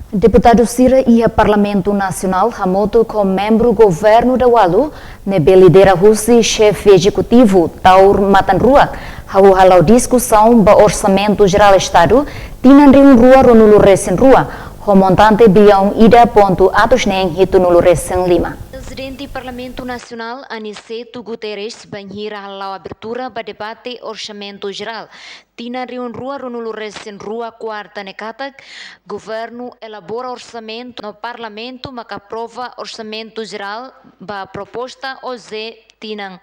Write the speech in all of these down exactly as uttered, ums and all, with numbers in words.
Deputadu sira iha Parlamentu Nasionál hamutuk ho membru governu daudaun ne'ebé lidera husi xefe ezekutivu Taur Matan Ruak hahú hala'o diskusaun ba Orsamentu Jerál Estadu tinan rihun rua ruanulu resin rua, ho montante billaun ida pontu atus neen hitunulu resin lima. Prezidente Parlamentu Nasionál Aniceto Guterres bainhira hala'o abertura ba debate Orsamentu Jerál tinan rihun rua ruanulu resin rua kuarta ne'e katak, governu elabora orsamentu no Parlamentu maka aprova Orsamentu Jerál ba proposta OJE tinan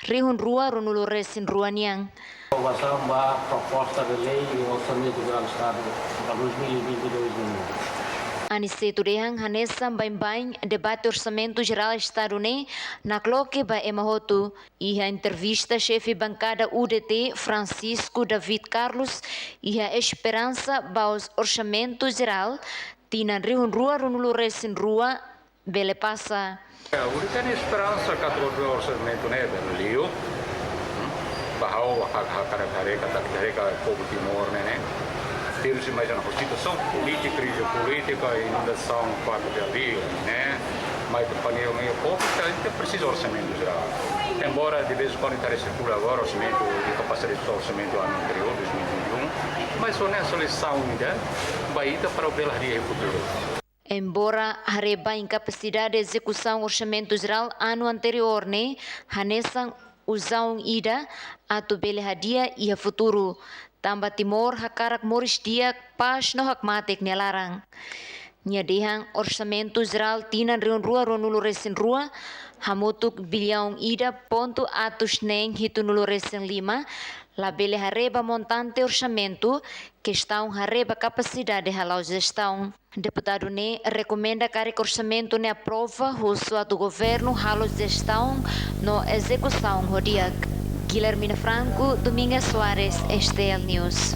rihun rua ruanulu resin rua nian. Aprovasaun ba proposta de lei Orsamentu Jerál Estadu para dois mil e vinte e dois nian. Aniceto dehan hanesan baibain debate Orsamentu Jerál Estadu ne'e nakloke ba ema hotu. Iha entrevista, xefe bankada UDT, Francisco David Carlos, iha esperansa ba Orsamentu Jerál tinan rihun rua ruanulu resin rua bele pasa. Ya, UDT iha esperansa katak orsamentu ne'e bele liu. Hmm? Ba ha'u hak hak hak hak katak hak povu Timor ne'e, ne'e. Terus mais na situasaun polítika, krize polítika, inundasaun kuarta de abril, ne'e. Mas para nia povu, ita presiza Orsamentu Jerál. Embora de vez em quando ita resirkula agora orsamentu, ita pasa de orsamentu ano anterior, dois mil e vinte e um, mas só nessa eleisaun ida, ba ita para o bela dia futuro. Embora haree ba inkapasidade ezekusaun Orsamentu Jerál ano anterior ne'e hanesan oinsá ida atu bele hadi'a iha futuru, tanba Timor hakarak moris di'ak, pás no hakmatek nia laran. Nia dehan Orsamentu Jerál tinan rihun rua ruanulu resin rua hamutuk billaun ida pontu atus neen hitunulu resin lima, labele haree ba montante orsamentu, kestaun haree ba kapasidade hala'o jestaun. Deputadu ne'e rekomenda karik orsamentu ne'e aprova husu atu governu halo jestaun no ezekusaun ho di'ak. Guilhermina Franco, Dominga Soares, STL News.